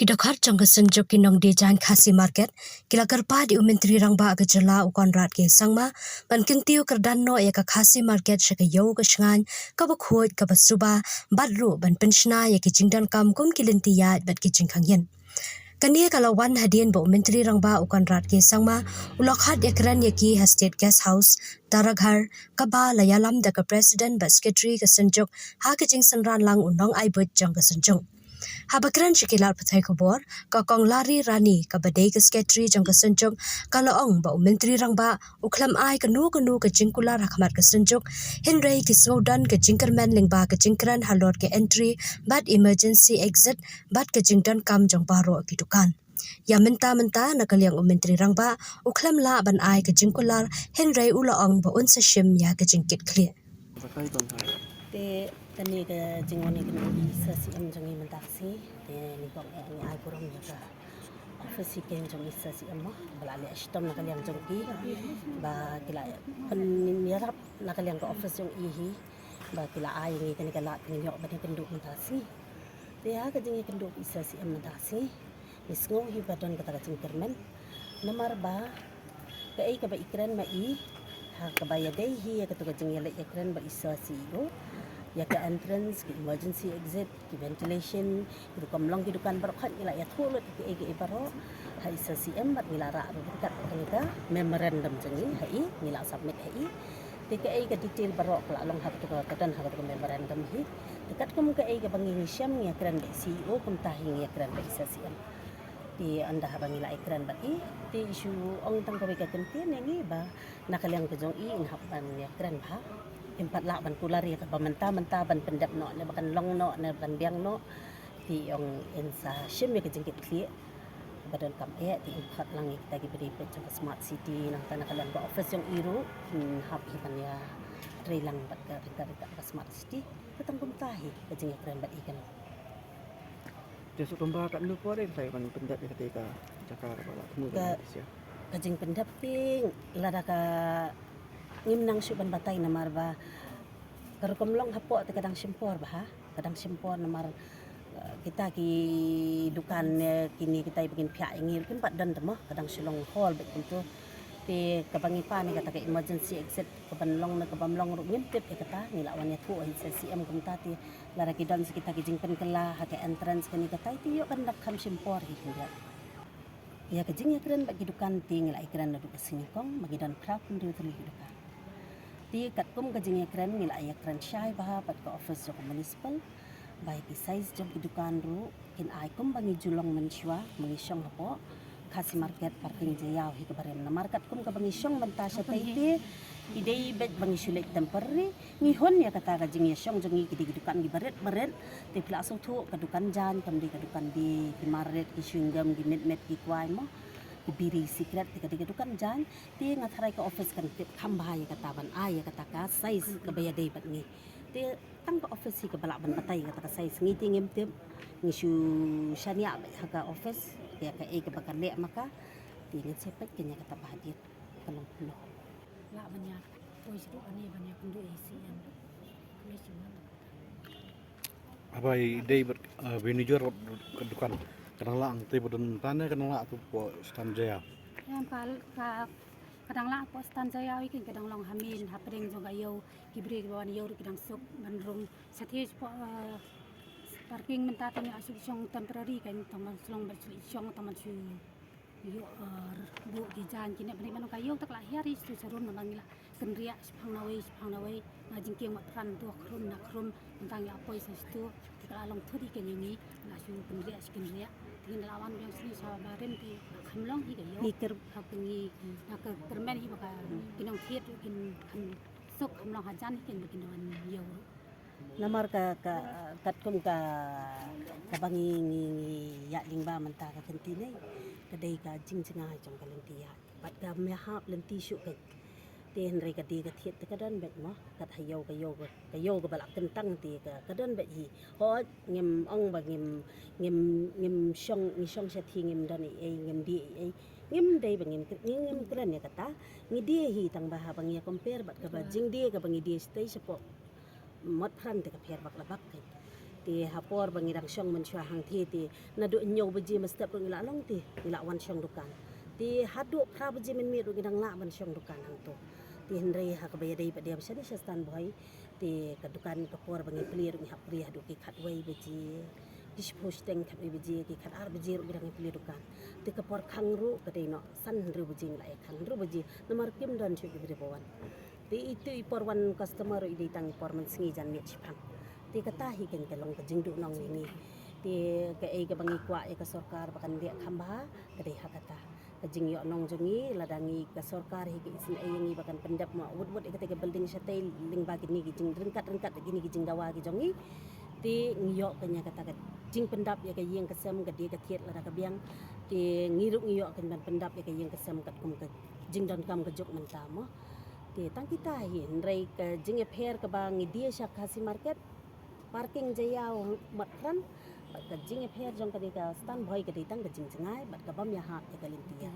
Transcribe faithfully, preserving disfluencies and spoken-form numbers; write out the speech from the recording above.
Ki dkhot jong ka Synjuk ki Nongdie Jaiñ Khasi Market ki la kyrpad ïa u Myntri Rangbah ka jylla u Conrad K Sangma ban kyntiew kyrdan noh ïa ka Khasi Market sha ka ïew ka shngaiñ kaba khuid kaba suba bad ruh ban pynshna ïa ki jingdonkam kum ki lynti ïaid bad ki jingkhang ïing. Kane ka la wan hadien ba u Myntri Rangbah u Conrad K Sangma u la khot ïakren ïa ki ha State Guest House, Taraghar, kaba la ïalam da ka President bad Secretary ka Synjuk ha ka jingsynran lang u nongai buit jong ka Synjuk. Haba kren sha ki lad pathai khubor, ka Kong Lari Rani kaba dei ka Secretary jong ka Synjuk ka la ong ba u Myntri Rangbah u khlem ai kano kano ka jingkular ha khmat ka Synjuk, hynrei ki sngewdon ka jingkyrmen lyngba ka jingkren halor ka entry bad emergency exit bad ka jingdonkam jong baroh ki dukan. Ïa mynta mynta na ka liang u Myntri Rangbah u khlem lah ban ai ka jingkular, hynrei u la ong ba un sa shim ïa ka jingkitkhlieh. Te kane ka jingwan ïakynduh i Sir C M jong ngi mynta ka sngi, te nyngkong eh ngi ai burom ïa ka office hi keiñ jong i Sir C M mo, ba la leh shitom na ka liang jong ki, ba ki la pynïarap na ka liang ka office jong i hi, ba ki la ai ngi kane ka lad ngi ïoh ban ïakynduh mynta ka sngi. Te ha ka jingïakynduh i Sir C M mynta ka sngi, ngi sngew hi ba don kata ka jingkyrmen. Namar ba kaei kaba i kren ma i, ha kaba ïadei hi ïa katu ka jingïaleit ïakren bad i Sir C E O, ïa ka entrance, ki emergency exit, ki ventilation, ki rukom long ki dukan baroh, ngi la ïathuh lut ïa kaei kaei baroh ha i Sir C M bad ngi la rah ruh ryngkat ka memorandum jong ngi ha i, ngi la submit ha i. Te kaei ka detail baroh ka la long ha katu ka, ka don ha katu ka memorandum hi. Te katkum kaei kaba ngi ngi shem ngi ïakren bad i C E O, kumta hi ngi ïakren bad i Sir C M. Te ynda haba ngi la ïakren bad i, te i shu ong tang kawei ka kyntien ïa ngi ba na ka liang ka jong i ngin hap ban ïakren bha. Ngim pat lah ban kular ïa kaba mynta mynta ban pyndep noh ne ba kan long noh ne ban biang noh. Te i ong in sa shim ïa ka jingkitkhlieh ba donkam eh, te in khot lang ïa kita ki briew peit jong ka Smart City, nangta na ka liang ka office jong i ruh in hap hi ban ïatrei lang bad ka ryngkat ryngkat ka Smart City. Te tang kumta hi ka jingïakren bad i kane. Te shu kumba katno por eh sa ban pyndep ïa kata ka jaka kaba la thmu. Ka, ka jingpyndep te lada ka ngim nang shu ban batai namar ba ka rukom long hapoh te ka dang shim por bha, ka dang shim por namar, eh, kita ki dukan ne kine kita ba ngin phiah ïa ngi ruh kim pat don te mo, ka dang shu long hall beit kumto. Te kaba ngi pan ïa kata ka emergency exit kaban long ne kabym long ruh ngim tip ïa kata, ngi la wan ïathuh ha i Sir C M kumta te lada ki don sa kita ki jingpynkylla ha ka entrance kane katai te ïoh kan dap kham shim por hi kumta. Ïa ka jingïakren bad ki dukan te ngi la ïakren naduh ka sngi nyngkong ba ngi don phra phew hynriew tylli ki dukan. Te katkum ka jingïakren ngi la ïakren shai bha bad ka office jong ka municipal ba ïa ki size jong ki dukan ruh kin ai kumba ngi ju long mynshuwa ba ngi shong hapoh Khasi Market parking jaïaw hi kaba rim namar katkum kaba ngi shong mynta shatei te i dei beit ba ngi shu leit temporary. Ngi hun ïa kata ka jingïashong jong ngi ki dei ki dukan kiba rit ba rit. Te phi la sngewthuh ka dukan jaiñ kam dei ka dukan die, ki marit, ki chewing gum, ki mitmit, ki kwai mo, ki biri, sikret, te ka dei ka dukan jaiñ. Te nga tharai ka office kan tip kham bha ïa kata ban ai ïa kata ka size kaba ïadei bad ngi. Te tang ka office hi kaba lah ban batai ïa kata ka size, ngi te ngim tip. Ngi shu shaniah beit ha ka office ïa kaei kaba kan leh ma ka. Te ngin sa peit kan ïa kata ba hadien ka long kumno. Lah ban ïa poi shuh kane ban ïa kynduh ïa i C M. Kane shuh. Haba i dei bad, eh, manager ka dukan, ka dang lah te ba don tane ka dang lah tu hapoh stand jaïaw. Em, ka, ka, ka dang lah hapoh stand jaïaw i keiñ ka dang long ha main hapdeng jong ka ïew, ki briew kiba wan ïew ruh ki dang suk ban rung. Shatei shapoh, eh, parking mynta te ngi la shu shong temporary keiñ tang ban shu long ban shu shong tang ban shu ïoh, eh, buh ki jaiñ kine bad mano ka ïew te ka la hiar hi sha sharum namar ngi la kynriah shaphang nawei shaphang nawei. Na jingkieng Motphran to khrum na khrum mynta ngi la poi sha shatu te ka la long thut hi keiñ ïa ngi, la shu kynriah shu kynriah. Te ngi la wan biang shane sha barim te kham long hi ka ïew. Ngi kyrpad ha ka ngi na ka kyrmen hi ba ka ki nongthied ruh kin kham suk kham long hajan hi keiñ ba kin wan ïew ruh. Namar ka, ka, katkum ka, kaba ngi, ngi, ngi ïaid lyngba mynta ka kynti ne, ka dei ka jingjngai jong ka lynti ïaid. Bad ka mih hap lynti shuh ka. Te hynrei ka dei ka thied te ka don beit mo, kat ha ïew ka ïew ka, ka ïew kaba la kyntang te ka, ka don beit hi. Hooid, ngim ong ba ngim, ngim, ngim shong, ngi shong shatei ngim don ei ei, ngim die ei ei. Ngim dei ba ngim, ngim, ngim kren ïa kata. Ngi die hi tang ba haba ngi ïa compare bad kaba jingdie kaba ngi die shatei shapoh Motphran te ka pher bak la bak keiñ. Te ha por ba ngi dang shong mynshuwa hangtei te naduh hynñiew baje mynstep ruh ngi la long te ngi la wan shong dukan. Te haduh phra baje mynmiet ruh ngi dang lah ban shong dukan hangto. Te hynrei ha kaba ïadei pat de ba shane sha Stan Bhoi te ka dukan ka por ba ngi plie ruh ngi hap plie haduh ki khatwei baje. Ki shiphew shiteng khatwei baje, ki khatar baje ruh ngi dang plie dukan. Te ka por khang ruh ka dei noh san hynriew baje ngi la ïa khang, hynriew baje. Namar kim don shuh ki briew ba wan. Te itu i por wan customer ruh i dei tang i por mynsngi janmiet shipang. Te kata hi kan ka long ka jingduhnong ïa ngi. Te kaei kaba ngi kwah ïa ka sorkar ba kan leh kham bha ka dei ha kata. Ka jingïoh nong jong ngi, lada ngi ka sorkar hi ka isynei ïa ngi ba kan pyndep ma wut wut ïa kata ka building shatei lyngba kine ki jingryngkat ryngkat kine ki jingdawa ki jong ngi. Te ngi ïoh ka ïa kata ka jingpyndap ïa ka ïing ka sem ka die ka thied lada ka biang. Te ngi ruh ngi ïoh ka ban pyndap ïa ka ïing ka sem katkum ka jingdonkam ka juk mynta mo. Te tang kita hi hynrei ka jingïapher kaba ngi die sha Khasi Market. Parking jaïaw mat kran. Bad ka jingïapher jong kane ka Stan Bhoi ka dei tang ka jingjngai bad ka bam ïahap ïa ka lynti ïa.